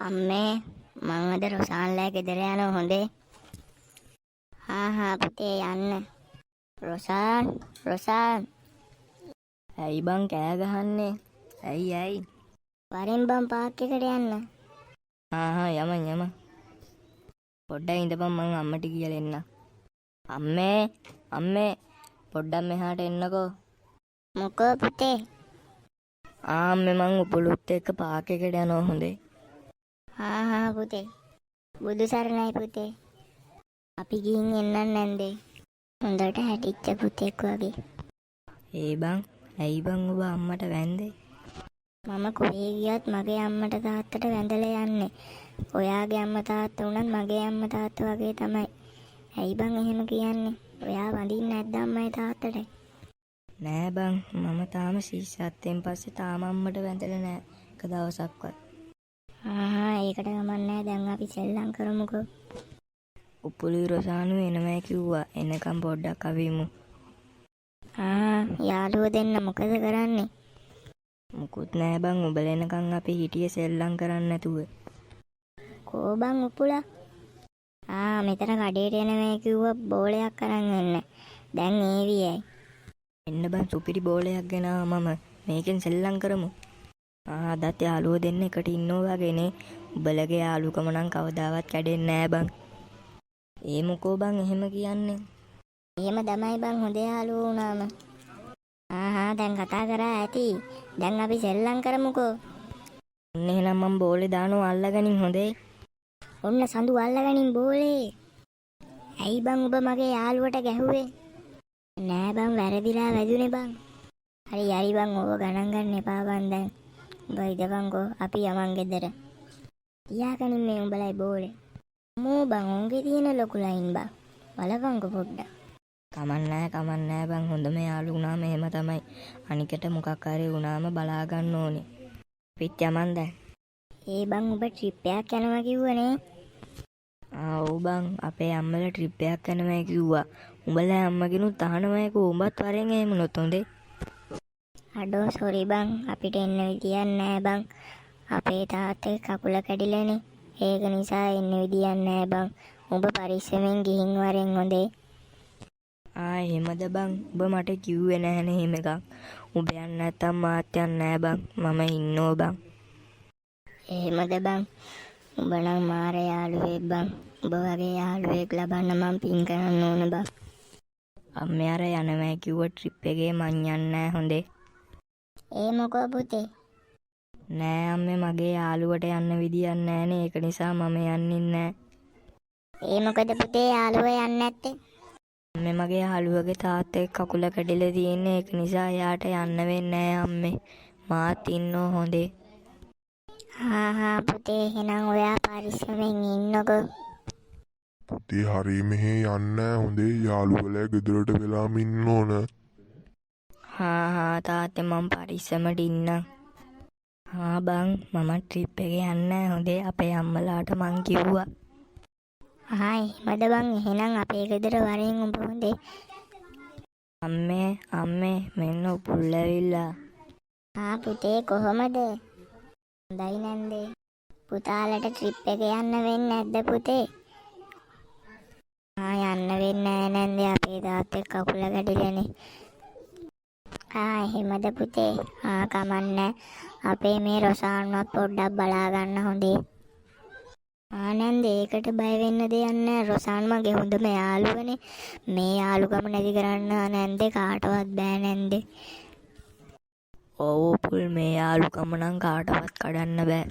අම්මේ, මං අද රොසාන්ලා ගෙදර යනවා හොඳේ. හා හා පුතේ, යන්න. රොසාන්, රොසාන්. ඇයි බං කෑ ගහන්නේ? ඇයි ඇයි? වරෙන් බං, පාක් එකට යන්න. හා හා, යමන් යමන්. පොඩ්ඩක් ඉඳපන්, මං අම්මට කියලා එන්නම්. අම්මේ, අම්මේ, පොඩ්ඩක් මෙහාට එන්නකෝ. මොකෝ පුතේ? ආ අම්මේ, මං උපුලුත් එක්ක පාක් එකට යනවා හොඳේ. හා හා පුතේ. බුදු සරණයි පුතේ. අපි ගිහින් එන්නම් නැන්දේ. හොඳට හැටිච්ච පුතෙක් වගේ. ඒ බං, ඇයි බං ඔබ අම්මට වැන්දේ? මම කොහේ ගියත් මගේ අම්මට තාත්තට වැඳලා යන්නේ. ඔයාගේ අම්මා තාත්තා වුණත් මගේ අම්මා තාත්තා වගේ තමයි. ඇයි බං එහෙම කියන්නේ? ඔයා වඳින්නේ නැද්ද අම්මයි තාත්තට? නෑ බං, මම තාම ශිෂ්‍යත්වයෙන් පස්සේ තාම අම්මට වැඳලා නෑ එක දවසක්වත්. හා හා, ඒකට කමක් නෑ. දැන් අපි සෙල්ලම් කරමුකෝ. උපුලුයි රොසානුයි එනවයි කිව්වා. එනකම් පොඩ්ඩක් අපි ඉමු. ආ, යාළුවෝ දෙන්න මොකද කරන්නේ? මුකුත් නෑ බං, උඹලා එනකන් අපි හිටියේ සෙල්ලම් කරන්න නැතුව. කෝ බං උපුලා? ආ, මෙතන කඩේට එනවයි කිව්වා බෝලයක් අරන් එන්න. දැන් ඒවි ඇයි? එන්න බං, සුපිරි බෝලයක් ගෙනාවා මම. මේකෙන් සෙල්ලම් කරමු. ආ, අදත් යාළුවෝ දෙන්න එකට ඉන්නෝ වගේනේ. උඹලගේ යාළුකම නම් කවදාවත් කැඩෙන්නේ නෑ බං. ඒ මොකෝ බං එහෙම කියන්නේ? එහෙම තමයි බං, හොඳ යාළුවෝ වුණාම. ආ හා, දැන් කතා කරා ඇති. දැන් අපි සෙල්ලම් කරමුකෝ. ඔන්න එහෙනම් මං බෝලේ දානවා, අල්ලගනින් හොඳේ. ඔන්න සඳු, අල්ලගනින් බෝලේ. ඇයි බං ඔබ මගේ යාළුවට ගැහුවේ? නෑ බං, වැරදිලා වැදුනේ බං. හරි හරි බං, ඕව ගණන් ගන්න එපා බං දැන්. උඹ ඉදපන්කෝ, අපි යමන් ගෙදර. තියාගනින් මේ උඹලයි බෝලේ. මෝ බං, උන්ගේ තියෙන ලොකු ලයින් බං. බලපන්කෝ පොඩ්ඩක්. කමක් නෑ, කමක් නෑ බං, හොඳම යාළු වුණාම එහෙම තමයි. අනිකට මොකක් හරි වුණාම බලා ගන්න ඕනේ. අපිත් යමන් දැන්. ඒ බං, උඹ ට්‍රිප් එකක් යනවා කිව්වනේ. ආ ඔව් බං, අපේ අම්මලා ට්‍රිප් එකක් යනවා කිව්වා. උඹලා අම්මගෙනුත් අහනවාකෝ, උඹත් වරෙන් එහෙම වුණොත් හොඳේ. අඩෝ සොරි බං, අපිට එන්න විදියක් නෑ බං. අපේ තාත්තගේ කකුල කැඩිලානේ. ඒක නිසා එන්න විදියක් නෑ බං. උඹ පරිස්සමෙන් ගිහින් වරෙන් හොඳේ. ආ, එහෙමද බං? උඹ මට කිව්වේ නෑනේ එහෙම එකක්. උඹ යන්නේ නැත්තම් මාත් යන්නේ නෑ බං. මම ඉන්නෝ බං. එහෙමද බං? උඹ නම් මාර යාළුවෙක් බං. උඹ වගේ යාළුවෙක් ලබන්න මං පින් කරන්න ඕන බං. අම්මේ, අර යනවා කිව්ව ට්‍රිප් එකේ මං යන්නේ නෑ හොඳේ. ඒ මොකෝ පුතේ? නෑ අම්මේ, මගේ යාළුවට යන්න විදියක් නෑනේ. ඒක නිසා මම යන්නේ නෑ. ඒ මොකද පුතේ යාළුවා යන්නේ නැත්තේ? අම්මේ, මගේ යාළුවගේ තාත්තගේ කකුල කැඩිලා තියෙන්නේ. ඒක නිසා එයාට යන්න වෙන්නේ නෑ අම්මේ. මාත් ඉන්නෝ හොඳේ. හා හා පුතේ, එහෙනම් ඔයා පරිස්සමෙන් ඉන්නකෝ. පුතේ, හරි මෙහෙ යන්න හොඳේ, යාළුවලා ගෙදරට වෙලාම ඉන්න ඕන. හා හා තාත්තේ, මං පරිස්සමට ඉන්නම්. හා බං, මම ට්‍රිප් එකේ යන්නේ නෑ හොඳේ. අපේ අම්මලාට මං කිව්වා. ආ, එහෙමද බං? එහෙනම් අපේ ගෙදර වරෙන් උඹ හොඳේ. අම්මේ, අම්මේ, මෙන්න උපුල් ඇවිල්ලා. ආ පුතේ, කොහොමද? හොඳයි නැන්දේ. පුතාලට ට්‍රිප් එක යන්න වෙන්නේ නැද්ද පුතේ? ආ, යන්න වෙන්නේ නෑ නැන්දේ, අපේ තාත්තගේ කකුල කැඩිලානේ. ආ, එහෙමද පුතේ? ආ, කමක් නෑ. අපේ මේ රොසාන්වත් පොඩ්ඩක් බලා ගන්න හොඳේ. ආ නැන්දේ, ඒකට බය වෙන්න දෙයක් නෑ. රොසාන් මගේ හොඳම යාළුවනේ. මේ යාළුකම නැති කරන්න නැන්දේ කාටවත් බෑ නැන්දේ. ඔව් උපුල්, මේ යාළුකම නම් කාටවත් කඩන්න බෑ.